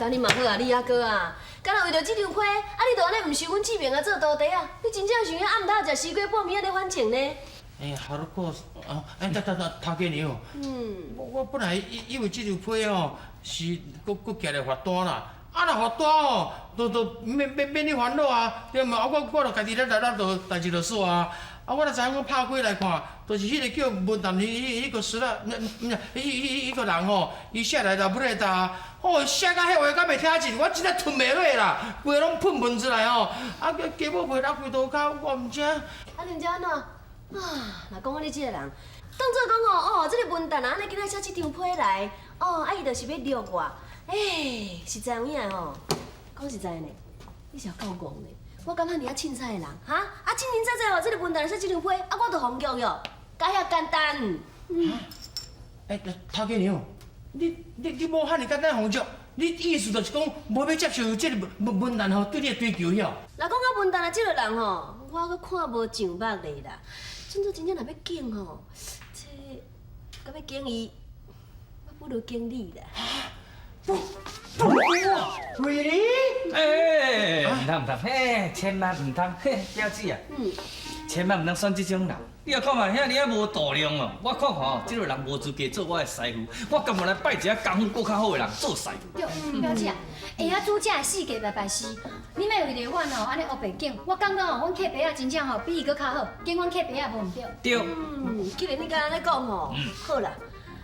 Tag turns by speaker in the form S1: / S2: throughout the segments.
S1: 敢你嘛好啊，你阿哥啊，敢若為著這張批，啊你就按呢毋收阮志明啊做徒弟啊？你真正想遐暗頭食西瓜半暝仔咧反情呢？
S2: 欸，哈囉哥，啊，欸，等等等，頭家娘，我本來以為這張批吼是閣閣寄來罰單啦，啊若罰單吼，就免你煩惱啊，對無？啊我就家己咧來來就代誌就煞啊。啊，我若知影講拍開來看，就是彼個叫文旦彼個死啦，毋是，彼個人吼，伊寫來 love letter，吼寫甲彼話敢袂聽進，我真正吞袂落啦，規个攏噴噴出來吼，啊叫雞母皮落規塗跤，我毋知。
S1: 啊，恁知按怎？啊，若講我你這個人，當做講吼，哦，這個文旦啊，按呢今仔寫這張批來，哦，啊伊就是欲掠我，欸，實在有影吼，講實在呢，你是有夠戇的。我感覺你遐凊彩的人，哈？啊，清清早早吼，這個文旦寫這張批，啊，我就予掠喲，甲遐簡單。
S2: 欸，頭家娘，你無遐爾簡單予掠，你意思就是講無欲接受這個文旦吼對你的追求遐？
S1: 若講到文旦啊，這個人吼，我閣看無上目咧啦。真做真正若欲揀吼，這佮欲揀伊，我不如揀你啦。
S2: 不不我，Really？
S3: 欸，毋通毋通，嘿，千萬毋通，嘿，表姊啊，千萬毋通選這種人。你若看嘛，遐爾仔無度量哦，我看看哦，這個人無資格做我的師傅，我甘願來拜一个功夫閣較好的人做師傅。
S4: 對，表姊啊，會曉煮食的四界白白事，你莫為著阮哦，按呢烏白揀。我感覺哦，阮客伯仔真正吼比伊閣較好，揀阮客伯仔無毋對。
S3: 對。
S1: 嗯，既然你敢按呢講吼，好啦，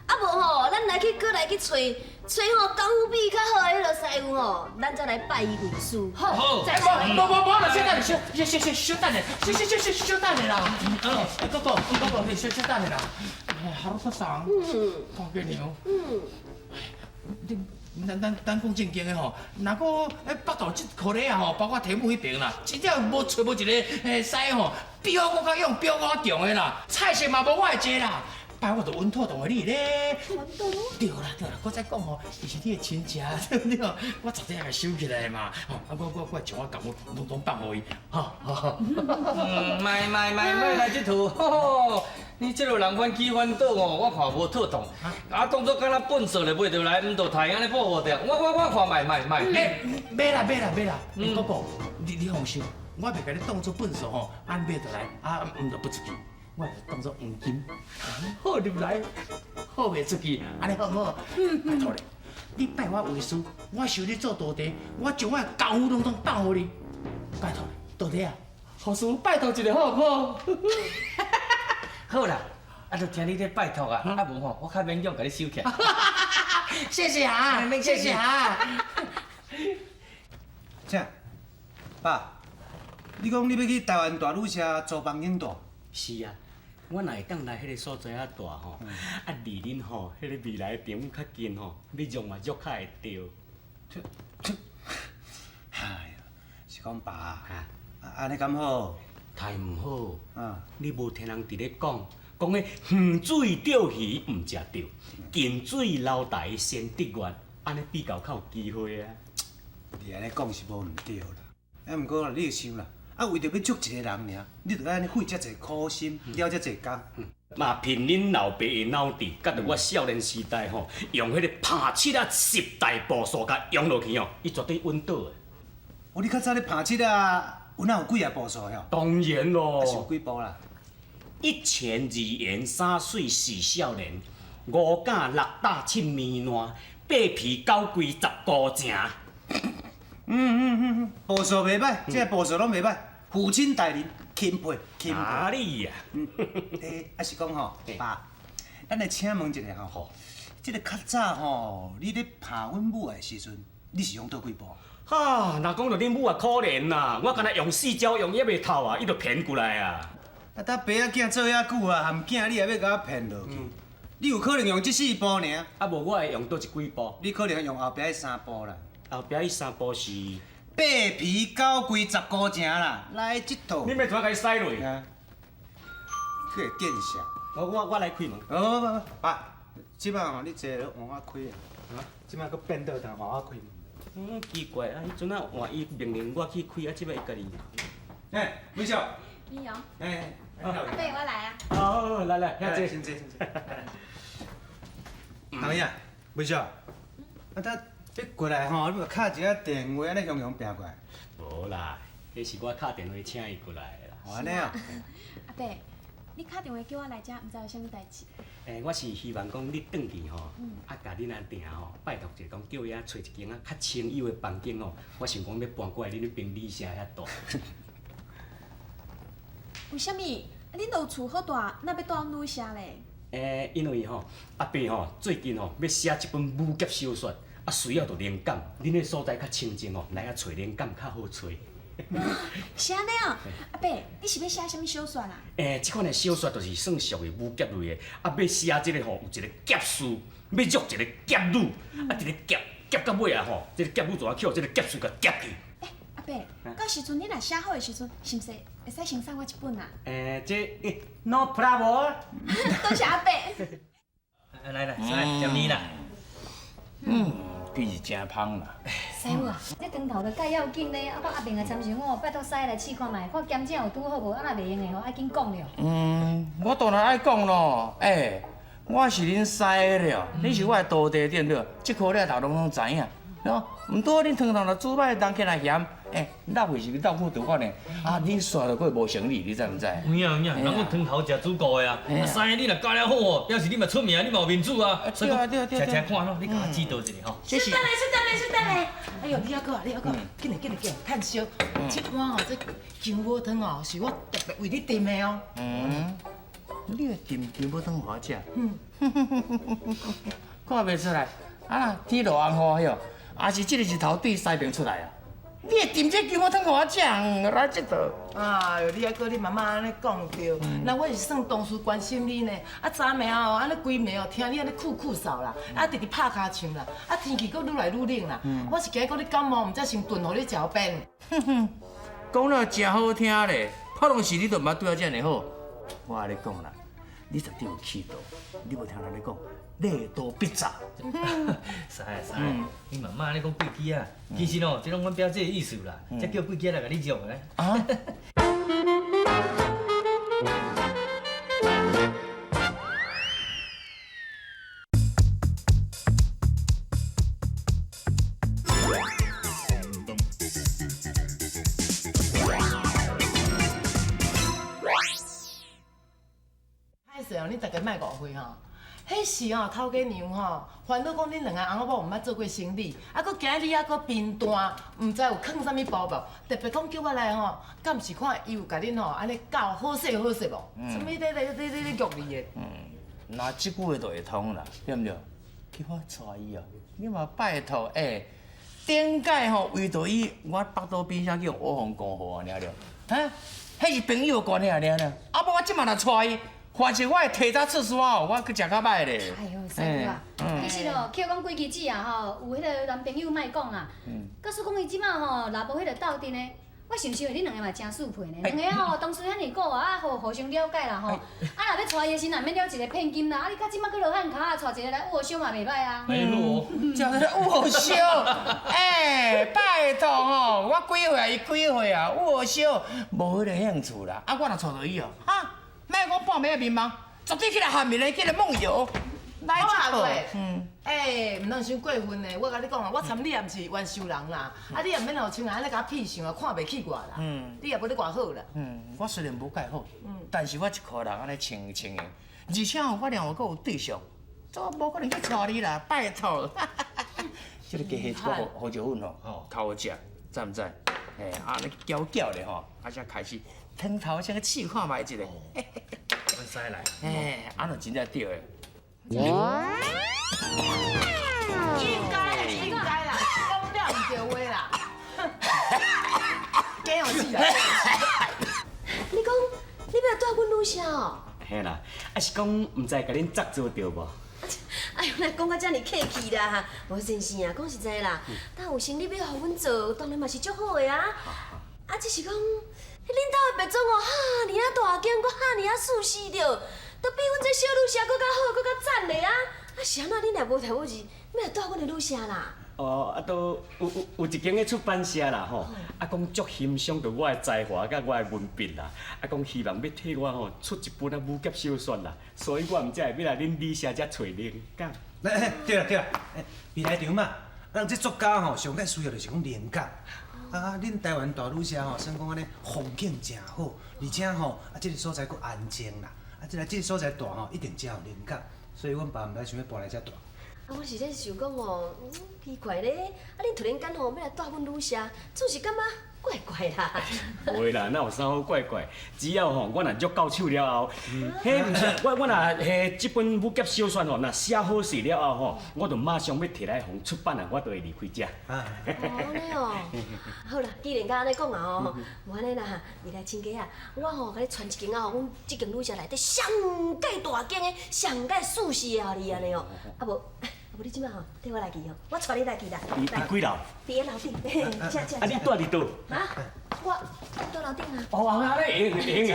S1: 啊無吼，咱來去閣來去揣揣吼功夫比伊較好的彼个師傅吼，咱再來拜伊為師。
S4: 好，
S3: 好。
S4: 再
S2: 無無無無啦，小等下，小小小小等下，小小小小小等下啦。嗯，哥哥哥哥，小小等下啦。哈囉桑，頭家娘，你咱講正經的吼，若講北投這箍里啊吼，包括提姆彼爿啦，真正無揣無一個師吼，比我閣較勇，比我閣較強的啦，菜色嘛無我會濟啦。拜我就穩妥當的你咧。對啦對啦，閣再講吼，伊是你的親戚，對毋對？我絕對會收起來的嘛。吼，啊我將我功夫攏總放予伊，吼。
S3: 嗯，莫莫莫莫來這套，你這個人反起反倒哦，我看無妥當。啊，當作敢若笨手咧買著來，毋著刣按呢報復著。我看莫莫莫。
S2: 欸，袂啦袂啦袂啦，哥哥，你放心，我袂共你當做糞掃吼，按買著來，啊毋著不出去。我當做黃金，好入來，好賣出去，按呢好毋好？拜託咧，你拜我為師，我收你做徒弟，我將我的功夫攏總放予你，拜託咧，徒弟啊，予師拜託一下好毋好？
S3: 好啦，啊，就聽你咧拜託啊，啊無吼，我較勉強共你收起來。
S2: 謝謝啊，謝謝啊。
S5: 請，爸，你講你欲去台灣大旅社租房間住？
S6: 是啊，我若會當來彼个所在仔住吼，啊離恁吼彼个未來的朋友較近吼，欲約嘛約較會著。
S5: 哎呀，是講爸，啊，按呢敢好？
S6: 太毋好。你無聽人佇咧講，講彼遠水釣魚毋食著，近水樓台先得月，按呢比較較有機會啊。
S5: 你按呢講是無毋對啦，啊，毋過你會想啦，啊，為著欲捉一個人爾，你著愛按呢費遮濟苦心，了遮濟工。
S6: 嘛憑恁老爸的腦袋，佮著我少年時代吼，用彼个拍七仔十大步數共用落去哦，伊絕對穩倒的。
S5: 哦，你較早咧拍七仔，有哪有幾仔步數吼？
S6: 當然咯。
S5: 啊，是有幾步啦？
S6: 一拳二圓三水四少年，五甲六打七暝爛，八皮九跪十箍成。
S5: 嗯嗯嗯，步數袂䆀，這個步數攏袂䆀。父親大人欽佩欽佩。
S6: 啊你啊，
S5: 欸，啊是講吼，爸，咱來請問一下吼，這个較早吼，你咧拍阮母的時陣，你是用佗幾步？
S6: 哈，若講著恁母也可憐啦，我敢若用四招用伊猶袂透啊，伊就騙過來啊。
S5: 啊，搭爸仔囝做遐久啊，含囝你也欲共我騙落去？你有可能用這四步爾。
S6: 啊，無我會用佗一幾步？
S5: 你可能用後壁彼三步啦。
S6: 後壁彼三步是？
S5: 八皮九跪十箍成啦，來這套。
S6: 你欲怎共伊使落？
S5: 去會見笑。
S6: 我來開門。
S5: 哦不不，爸，這擺吼你坐換我開啊。
S7: 這擺閣變倒轉換我開門。
S6: 嗯，奇怪啊，彼陣仔換伊命令我去開，啊，這擺伊家己。
S5: 欸，微笑。
S4: 你好。
S5: 欸，
S4: 阿伯，我來啊。
S6: 哦，來來，遐坐，
S5: 先坐先坐。哪位啊？微笑。啊，他你过来吼，你嘛敲一个电话，按呢雄雄拚过来。
S6: 无啦，彼是我敲电话请伊过来的啦。
S5: 哦，按呢哦。
S8: 阿伯，你敲电话叫我来遮，毋知有啥物代志？
S6: 欸，我是希望讲你转去吼，啊，共恁阿定吼，拜托一下，讲叫伊啊揣一间啊较清幽的房间吼，我想讲欲搬过来恁彼边旅社遐住。
S8: 为啥物？恁都有厝好蹛，哪欲蹛阮旅社咧？
S6: 欸，因为吼，阿伯吼最近吼欲写一本武侠小说，啊需要著灵感，恁彼所在较清静吼，来遐揣灵感较好揣。
S8: 是按呢哦，阿伯，你是欲写啥物小说啦？
S6: 欸，这款的小说就是算属于武侠类的，啊，欲写这个吼有一个侠士，欲约一个侠女，啊，一个侠侠到尾啊吼，这个侠女就去予这个侠士共劫去。
S8: 欸，阿伯，到时阵你若写好的时阵，是毋是会使先送我一本啊？
S6: 欸，这 no problem。
S8: 多谢阿伯。
S3: 来来，来，食面啦。
S2: 嗯，其实真芳啦。
S4: 师傅啊，这汤头著盖要紧咧，啊，我阿明来参详我，拜托师来试看觅，看咸正有拄好无？啊，若袂用的吼，爱紧讲了。
S2: 嗯，我当然爱讲咯。欸，我是恁师了，你是我的徒弟对毋对？这箍了头拢拢知影。喏，毋过恁汤头若煮歹，人起来嫌，欸，浪费是浪费着我呢。啊，恁煞著阁无诚意，你知毋知？
S3: 有影有影，人讲汤头食煮过的啊。啊，师你若教了好哦，表示你嘛出名，你嘛有面子啊。
S2: 对啊对啊对啊。
S3: 吃吃看咯，你共我指导一下吼。
S9: 稍等下，稍等下，稍等下。哎哟，你犹阁啊，你犹阁，紧来紧来紧来，趁烧。这碗吼，这姜母汤哦，是我特别为你炖的哦。
S2: 嗯，你会炖姜母汤予我食？嗯。看袂出来，啊，天落红雨哟。也是这个日头对西边出来啊！你会炖这姜母汤予我食，来这道。
S9: 哎哟，你犹阁你妈妈按呢讲著，那我是算当初关心你呢。啊，昨暝哦，按呢规暝哦，听你按呢咳咳嗽啦，啊，直直拍尻枪啦，啊，天气阁愈来愈冷啦。我是惊讲你感冒，毋才先炖予你食予便。
S2: 哼哼，讲了真好听咧，普通时你都毋捌对我遮尔好。我共你讲啦，你绝对有气度，你无听人咧讲。礼多必诈。
S3: 师师，你妈妈咧讲贵机啊，其实哦，这拢阮表姐的意思啦，才叫贵机来共你约的。
S2: 啊？
S9: 歹势哦，你大家莫误会吼。彼时吼，头家娘吼，烦恼讲恁两个翁仔某毋捌做过生理，啊，阁今日你犹阁贫惰，毋知有囥啥物包袱，特别讲叫我来吼，敢毋是看伊有共恁吼按呢教好势好势无？啥物咧咧咧咧咧约你的？
S2: 嗯，若这句话就会通啦，对毋对？叫我娶伊哦，你嘛拜托欸，顶摆吼为著伊，我腹肚边啥叫乌风讲雨尔了，哈，彼是朋友的关系尔尔，啊无我这马若娶伊。反正我会提早出山哦，我阁食较歹咧。
S4: 哎呦，师傅啊，其实哦，捡讲规支子啊吼，有彼个男朋友莫讲啦。假使讲伊这马吼，若无彼个斗阵的，我想想恁两个嘛真速配呢。两个吼，当初遐尔久啊，互互相了解啦吼。啊，若欲娶伊的时，若免了一个骗金啦。啊，你到这马阁罗汉跤啊，娶一个来乌烧嘛袂歹啊。
S3: 哎呦，
S2: 食个乌烧，欸，拜托吼，我几岁啊？伊几岁啊？乌烧无彼个兴趣啦。啊，我若娶著伊哦，哈。莫讲半暝的眠梦，绝对起来喊面的，起来梦游。来这个，
S9: 嗯，欸，毋通伤过分呢。我共你讲啊，我参你也毋是冤仇人啦，啊，你也免互像按呢共我骗想啊，看袂起我啦。嗯，你也无咧偌好啦。
S2: 嗯，我虽然无介好，但是我一个人按呢清清的，而且我另外阁有对象，这无可能去娶你啦，拜托。这个加下一寡胡椒粉吼，较好食，知毋知？嘿，啊，你搅搅咧吼，啊才开始。汤头先去试看觅一下，
S3: 阮师来，
S2: 嘿，按呢真正对的。
S9: 应该啦，应该啦，讲了毋对话啦。假予死啦！
S1: 你讲，你欲来蹛阮女婿哦？
S6: 嘿啦，啊是讲毋知共恁合作著无？
S1: 哎哟，若讲甲遮尔客气啦，无先生啊，讲实在啦，但有生意欲予阮做，当然嘛是足好的啊。啊，只是讲，恁兜的白庄哦，哈尔啊大间，阁哈尔啊舒适著，都比阮这小旅社阁较好，阁较赞咧啊！啊，是按怎恁也无提我字，欲来蹛阮的旅社啦？
S6: 哦，啊，都有有有一间个出版社啦吼，啊，讲足欣赏著我的才华佮我的文笔啦，啊，讲希望欲替我吼出一本啊武侠小说啦，所以我毋才会欲来恁旅社遮揣灵感。
S5: 欸，对啦对啦，未来场嘛，咱这作家吼，上蓋需要就是講靈感。啊，恁台灣大旅社吼，算講按呢風景誠好，而且吼啊，這个所在閣安靜啦，啊，這个所在住吼，一定誠有靈感，所以阮爸毋知想欲搬來遮住。
S1: 啊，我是咧想講哦，奇怪咧，啊，恁突然間吼欲來蹛阮旅社，總是感覺怪怪啦。
S6: 袂啦，哪有啥好怪怪？只要吼，我若約到手了後，彼毋是我若彼這本武俠小說吼，若寫好勢了後吼，我就馬上欲提來予出版啊，我就會離開遮。
S1: 哦，按呢哦，好啦，既然佮按呢講啊吼，無按呢啦，未來親家啊，我吼共你傳一間啊，阮這間旅社內底上蓋大間的、上蓋舒適的予你按呢哦。啊無，啊無你這擺吼，綴我來去吼，我帶你來去啦。
S6: 佇幾樓？
S1: 佇咧樓頂，這這。
S6: 啊，你蹛佇佗？
S1: 啊，我蹛樓頂啊。
S6: 哦，按呢會用會用的。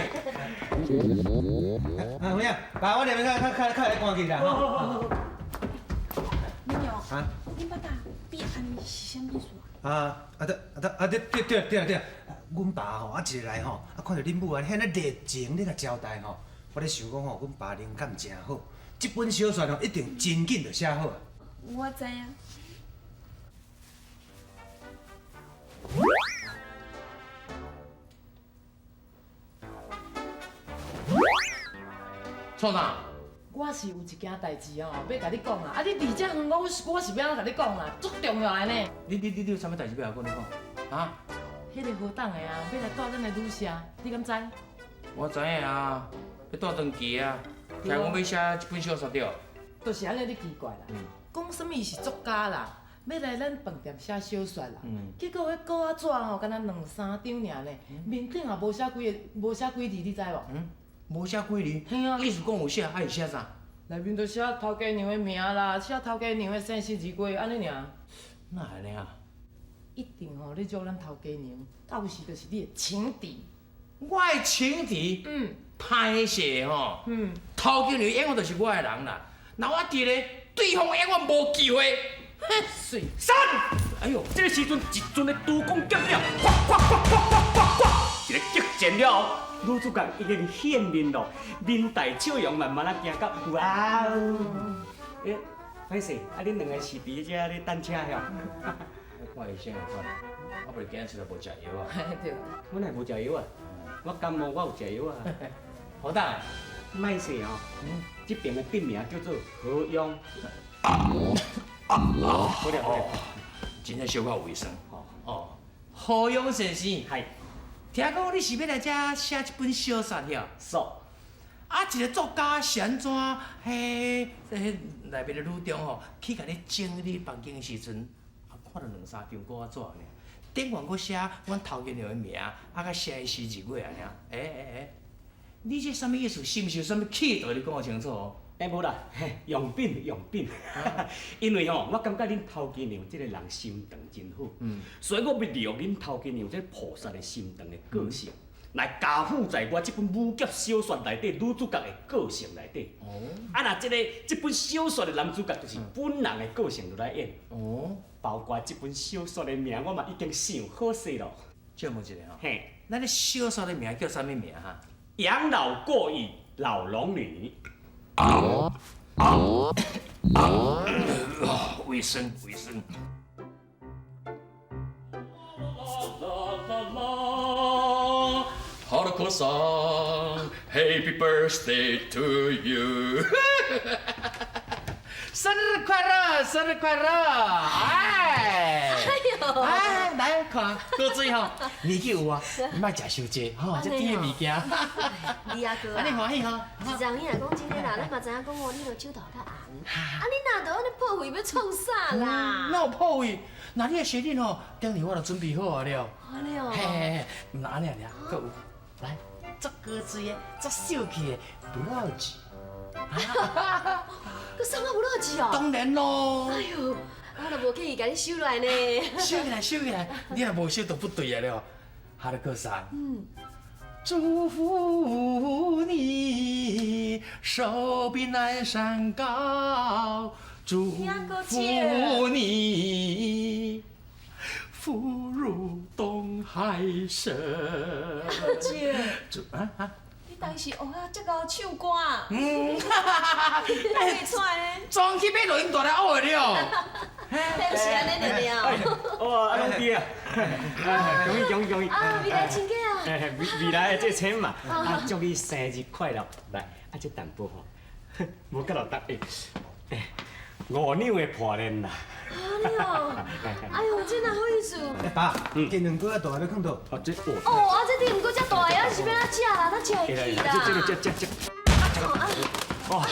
S5: 啊，有影，爸，我這邊較較會趕緊啦。
S8: 明勇，
S5: 啊，
S8: 恁爸爸比按呢是啥物意思啊？
S5: 啊對啊對啊對對對對對，阮爸吼啊一日來吼，啊看著恁母按呢遐爾熱情咧共招待吼，我咧想講吼，阮爸靈感誠好，這本小說吼一定真緊就寫好啊。
S8: 我知影。
S2: 創啥？
S9: 我是有一件代誌哦，欲共你講啦。啊，你佇遮遠，我是欲按怎共你講啦？足重要的呢。
S2: 你有啥物代誌欲共我講？啊？
S9: 彼个何黨的啊，欲來蹛咱的旅社，你敢知？
S2: 我知影啊，欲蹛長期啊，聽講欲寫一本小說對？
S9: 就是按呢，你奇怪啦。講啥物是作家啦，欲來咱飯店寫小說啦。結果彼稿仔紙吼，敢若兩三張爾呢，面頂也無寫幾个，無寫幾字，你知無？
S2: 無寫幾字？
S9: 嘿啊。
S2: 意思講有寫，啊是寫啥？
S9: 內面就寫頭家娘的名啦，寫頭家娘的生辰日月，按呢爾。
S2: 哪會按呢啊？
S9: 一定吼，咧辱咱頭家娘，到時就是你的情敵。
S2: 我的情敵？歹勢吼。頭家娘永遠就是我的人啦。若我佇咧，對方永遠無機會。哼，
S9: 媠。
S6: 三。哎喲，這个時陣一陣的刀光劍影，咵咵咵咵咵咵咵，一个激戰了後，女主角已經現面咯，面帶笑容，慢慢仔行到，哇哦！欸，歹勢，啊恁兩个是佇遮咧等車遐？
S2: 我看醫生看，我不是今仔出來無食藥啊？
S9: 對。
S6: 我哪會無食藥啊？我感冒，我有食藥啊。
S2: 何董，
S6: 歹勢哦，這爿的店名叫做何勇。好了好了，
S2: 真正小可有衛生。哦，何勇先生，
S6: 係。
S2: 聽講你是欲來遮寫這本小說遐？
S6: 是。
S2: 啊，一个作家是按怎？彼彼內面的女中吼，去共你整理房間的時陣，啊，看著兩三張稿仔紙爾，頂懸閣寫阮頭家娘的名，啊，佮寫伊生日月爾。欸欸欸，你這啥物意思？是毋是有啥物企圖？你講清楚哦。
S6: 欸，無啦，用品用品，因為吼，我感覺恁頭家娘這个人心腸真好，所以我欲利用恁頭家娘這個菩薩的心腸的個性，來加附在我這本武俠小說內底女主角的個性內底。啊，若這个這本小說的男主角就是本人的個性落來演。包括這本小說的名，我嘛已經想好勢咯。
S2: 借問一下吼。
S6: 嘿。
S2: 咱這小說的名叫啥物名哈？
S6: 養老過癮老龍女。
S2: 衛生衛生。哈囉可桑，Happy birthday to you！生日快樂，生日快樂！哎，
S1: 哎喲，
S2: 哎，來看，果水吼，年紀有啊，莫食傷濟吼，這甜的物件。
S1: 李阿哥，
S2: 啊，你歡喜吼？
S1: 是這樣，你若講真的啦，咱嘛知影講哦，你著手頭較紅。啊，你若著按呢破費欲創啥啦？
S2: 哪有破費？那你的生日吼，頂日我就準備好啊了。
S1: 按呢哦。
S2: 嘿嘿嘿，毋若按呢爾，閣有來，足高水的，足秀氣的布老子。
S1: 閣送我布老子哦？
S2: 當然咯。
S1: 哎喲，我都無刻意共你收來呢。
S2: 收起來，收起來，你若無收就不對啊了。哈囉閣送。祝福你壽比南山高，祝福你福如東海深。
S8: 阿姐，
S2: 祝啊啊！
S8: 你當時學啊這𠢕唱歌啊？
S2: 嗯，哈哈哈哈！
S8: 會出來呢？
S2: 裝起欲錄音帶來學的了。
S1: 是按呢爾爾。
S6: 哦，啊攏對啊，恭喜恭喜恭喜！
S1: 啊，未來親家啊！
S6: 未未來的這千嘛，啊，祝你生日快樂！來，啊，這淡薄吼，無甲落得，欸，5兩的破鏈啦。
S1: 按呢哦，哎喲，這哪好意思？
S5: 欸爸，金兩哥仔大欲囥佗？
S6: 哦，這
S1: 哦，啊，這頂毋過遮大个，啊是欲按怎食啦？哪食會起啦？
S6: 這這這這這。哦，